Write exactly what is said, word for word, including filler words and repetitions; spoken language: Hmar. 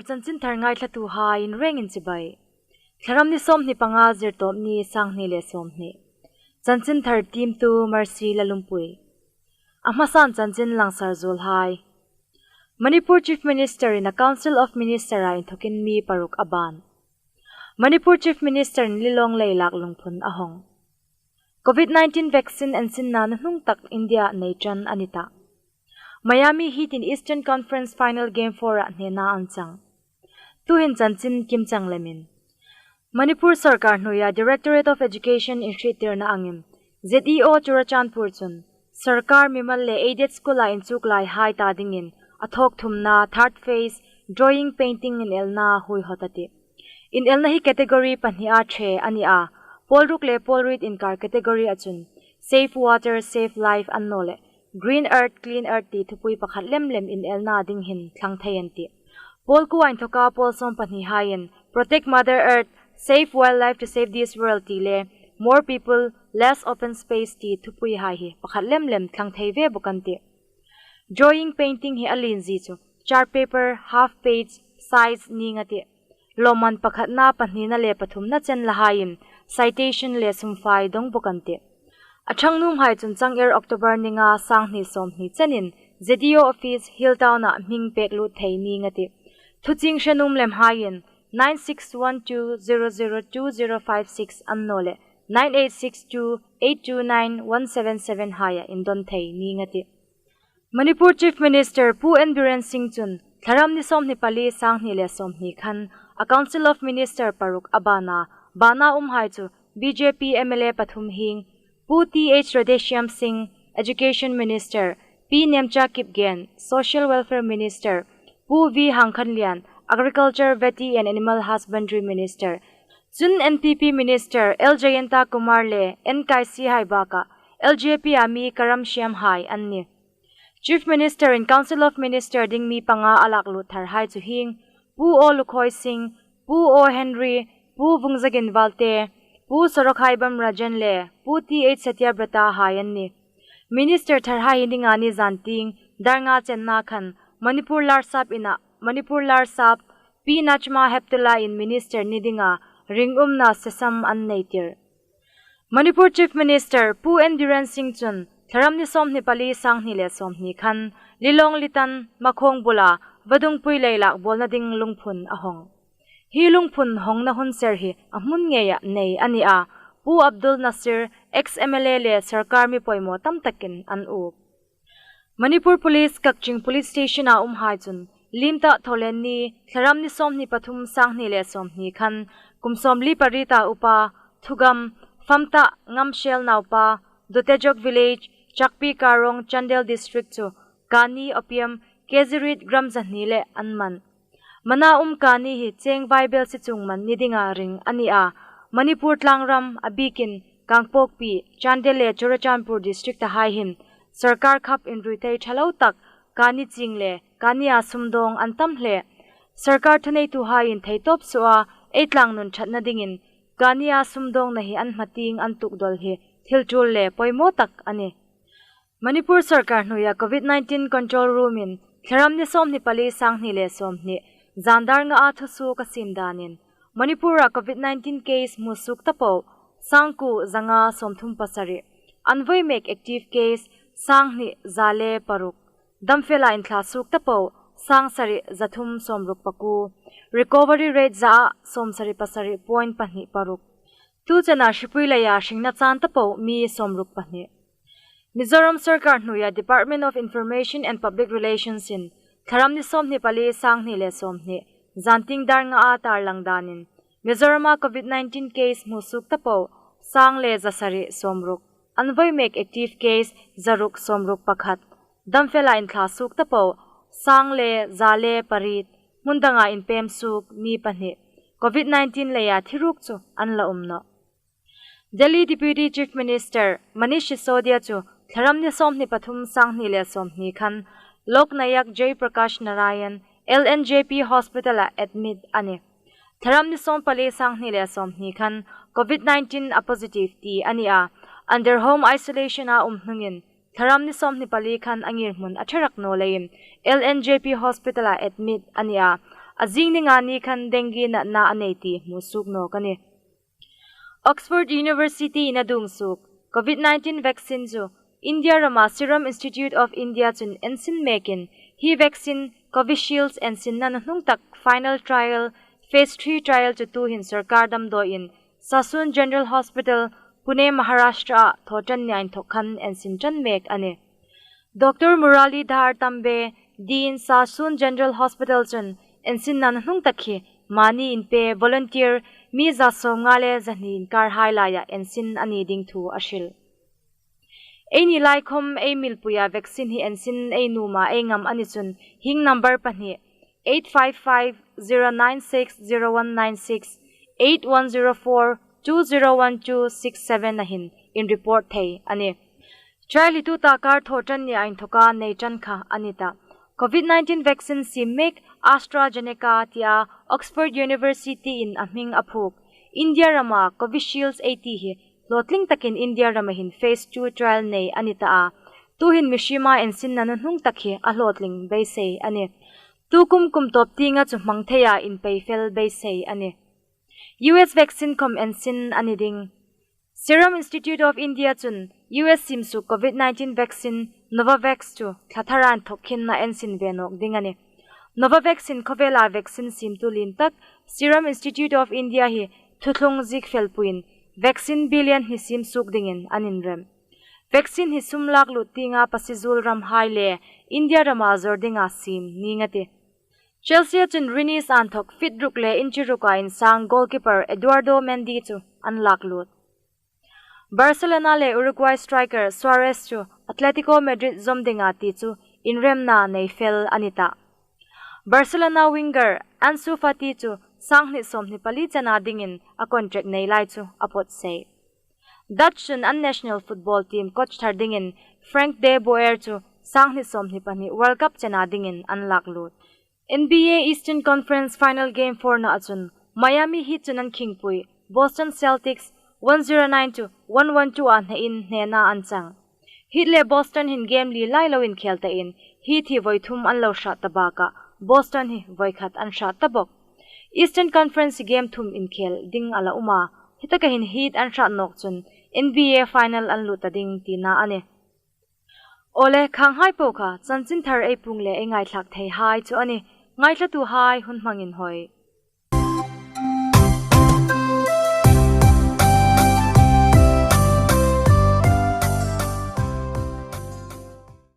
Chanchin thar ngaithlatuhai in rengin chibai. Thlaram ni sawmhni panga, Zirtawpni, sanghni le sawmhni. Chanchin thar tiemtu Mercy Lalungpui. A hmasan chanchin langsar zuolhai. Manipur Chief Minister-in a Council of Minister-a inthokin mi paruk a ban. Manipur Chief Minister-in Lilong leilak lungphun a hawng. Covid nineteen vaccine ensinna nuhnung tak India nei ṭan a ni tah. Miami Heat-in Eastern Conference Final Game four-ah hnena an chang. Tuhin chanchin kimchang lemin. Manipur sawrkar hnuoia Directorate of Education inhriettirna angin Z E O Churachandpur chun sawrkar, mimal le aided school-a inchuklaihai ta dingin a thawkthumna third phase drawing painting inelna huoihawt a tih. Inelna hi category pahnia ṭhe a ni a, pawl ruk le pawl riet inkar category-a chun Save Water, Save Life annawleh Green Earth, Clean Earth ti thupui pakhat lem lem inelna ding hin thlang thei an tih. Pawl kuo inthoka pawl sawm pahnihaiin Protect Mother Earth, Save Wildlife to Save This World ti le More People, Less Open Space ti thupuihai hi pakhat lem lem thlang thei ve bawk an tih. Drawing painting hi a lienzie chu chart paper half page size ning a tih. Lawmman pakhatna, pahnina le pathumna chenlahaiin citation le sumfai dong bawk an tih. A ṭhang nuomhai chun chang er October ni nga, sanghni sawmhni chenin Z E O office Hill Town-ah hming pek lut thei ning a tih. Thuchieng hre nuom lemhaiin nine six one two zero zero two zero five six annawleh nine eight six two eight two nine one seven seven haia indon thei ning a tih. Manipur Chief Minister Pu N Biren Singh chun Thlaram ni sawmhni pali, sanghni le sawmhni khan a Council of Minister paruk a ban a, bana umhai chu B J P M L A pathum hieng, Pu Th Radheshyam Singh, Education Minister, Pi Nemcha Kipgen, Social Welfare Minister, Pu V Hangkhanlian, Agriculture, Vety and Animal Husbandry Minister, chun N P P Minister L Jayanta Kumar le N Kaisihai bakah L J P-a mi Karam Shyamhai an nih. Chief Minister-in Council of Minister ding mi panga a lak lut tharhai chu hieng, Pu O Lukhoi Singh, Pu O Henry, Pu Vungzagin Valte, Pu Sorokhaibam Rajan le Pu Th Satyabrata hai an nih. Minister tharhai hi ni nga ni zantieng dar nga chenna khan Manipur Larsap Inn-a Manipur Larsap Pi Najma Heptulla-in Minister ni dinga ringumna sesam an nei tir. Manipur Chief Minister Pu N Biren Singh chun Thlaram ni sawmhni pali, sanghni le sawmhni khan Lilong Litan Makhong bula vadungpui leilak bawlna ding lungphun a hawng. Hi lungphun hawngna hun ser hi a hmun ngeia nei a ni a, Pu Abdul Nasir, ex M L A le sawrkar mi poimaw tam takin an up. Manipur Police Kakching Police Station-a umhai chun Limta Tholen ni, Thlaram ni sawmhni pathum, sanghni le sawmhni khan kum sawmli pariet-a upa, Thugam, Famta Ngamshel naupa, Dotejok Village, Chakpi Karong, Chandel District chu kani opium K G riet gram zahni le an man. Mana um kani hi cheng vaibelsie chuong man ni dinga ring a ni a, Manipur tlangram a bikin Kangpokpi, Chandel le Churachandpur District-a hai hin sawrkar khap inrui thei ṭha lo tak kani ching le kania sumdawng an tam hle. Sawrkar thuneituhaiin theitawp suoa ei tlangnuom ṭhatna dingin kania sumdawngna hi an hmatieng an tukdawl hi thil ṭul le poimaw tak a nih. Manipur sawrkar hnuoia Covid nineteen Control Room-in Thlaram ni sawmhni pali, sanghni le sawmhni zan dar ngaa thusuok a siem danin Manipur-a Covid nineteen case hmusuok ta po sangkuo zanga sawmthum pasari, an voi mek active case sanghni za le paruk, damfela inthla suok ta po sangsari zathum sawmruk pakuo, recovery rate zaa sawmsari pasari point pahni paruk. Tu chena hripui leia hringna chan ta po mi sawmruk pahni. Mizoram sawrkar hnuoia Department of Information and Public Relations-in Thlaram ni sawmhni pali, sanghni le sawmhni zantieng dar ngaa tarlang danin Mizorama Covid nineteen case hmusuok ta po sang le zasari sawmruk, an voi mek active case zaruk sawmruk pakhat, damfela inthla suok ta po sang le za le pariet, hmun danga inpem suok mi pahni Covid nineteen leia thi ruok chu an la um nawh. Delhi Deputy Chief Minister Manish Sisodia chu Thlaram ni sawmhni pathum, sanghni le sawmhni khan Lok Nayak Jai Prakash Narayan L N J P Hospital-a admit a nih. Thlaram ni sawm pali, sanghni le sawmhni khan Covid nineteen a positive ti a ni a, under home isolation-a um hnungin Thlaram ni sawmhni pali khan a ngirhmun a ṭha rak naw leiin L N J P Hospital-a admit a ni a, A zing ni nga ni khan dengue natna a nei ti hmu suok nawk a nih. Oxford University-in a duong suok COVID nineteen vaccine chu India rama Serum Institute of India chun ensin mekin hi vaccine Covishield ensinna nuhnung tak final trial, phase three trial chu tuhin sawrkar damdawiin Sassoon General Hospital, Pune, Maharashtra-a Thawṭanni inthawk khan ensin ṭan mek a nih. Doctor Muralidhar Tambe, Dean, Sassoon General Hospital chun ensinna nuhnung tak hi mani inpe volunteer mi za sawmnga le zahni inkarhai laia ensin a ni ding thu a hril. Eini lai khom ei milpuia vaccine hi ensin ei nuoma ei ngam a ni chun hieng number pahni, eight five five, zero nine six, zero one nine six, eight one zero four, two zero one two six seven-a hin inreport thei a nih. Trial hi tuta kar Thawṭanni inthawka nei ṭan kha a ni tah. COVID nineteen vaccine siem mek AstraZeneca tia Oxford University-in a hming a phuok India rama Covishield ei ti hi hlawtling takin India rama hin phase two trial nei a ni tah a. Tuhin mihriem ensinna nuhnung tak hi a hlawtling beisei a nih. Tukum kum tawp tienga chu hmang theia inpei fel beisei a nih. U S vaccine khom ensin a ni ding. Serum Institute of India chun U S siem suok COVID nineteen vaccine Novavax chu thla thara inthawk khin a ensin ve nawk ding a nih. Novavax hin khawvela vaccine siemtu lien tak Serum Institute of India hi thuthlung ziek felpuiin vaccine billion hni siem suok dingin an inrem. Vaccine hi sum lak lut tienga pasizuol ramhai le India rama zawr dinga siem ning a tih. Chelsea-a chun Rennes inthawk feet ruk le inch ruka insang goalkeeper Eduardo Mendy chu an lak lut. Barcelona le Uruguay striker Suarez chu Atletico Madrid zawm dinga ti chu inremna nei fel a ni tah. Barcelona winger Ansu Fati chu sanghni sawmhni pali chena dingin a contract nei lai chu a pawt sei. Dutch chun an national football team coach thar dingin Frank de Boer chu sanghni sawmhni pahni World Cup chena dingin an lak lut. N B A Eastern Conference Final Game four-na chun Miami Heat chun an khingpui Boston Celtics one zero nine to one one two-a hnein hnena an chang. Heat le Boston hin game li lai lo inkhel tain Heat hi voi thum an lo hrah ta bakah Boston hi voi khat an hrah ta bawk. Eastern Conference game thum inkhel ding a la um a, hitaka hin Heat an hrah nawk chun N B A final an lut ta ding tina a nih. Awle, khanghai po kha chanchinthar ei puong le ei ngaithlak theihai chu a nih. Ngaithlatuhai hun hmangin hoi.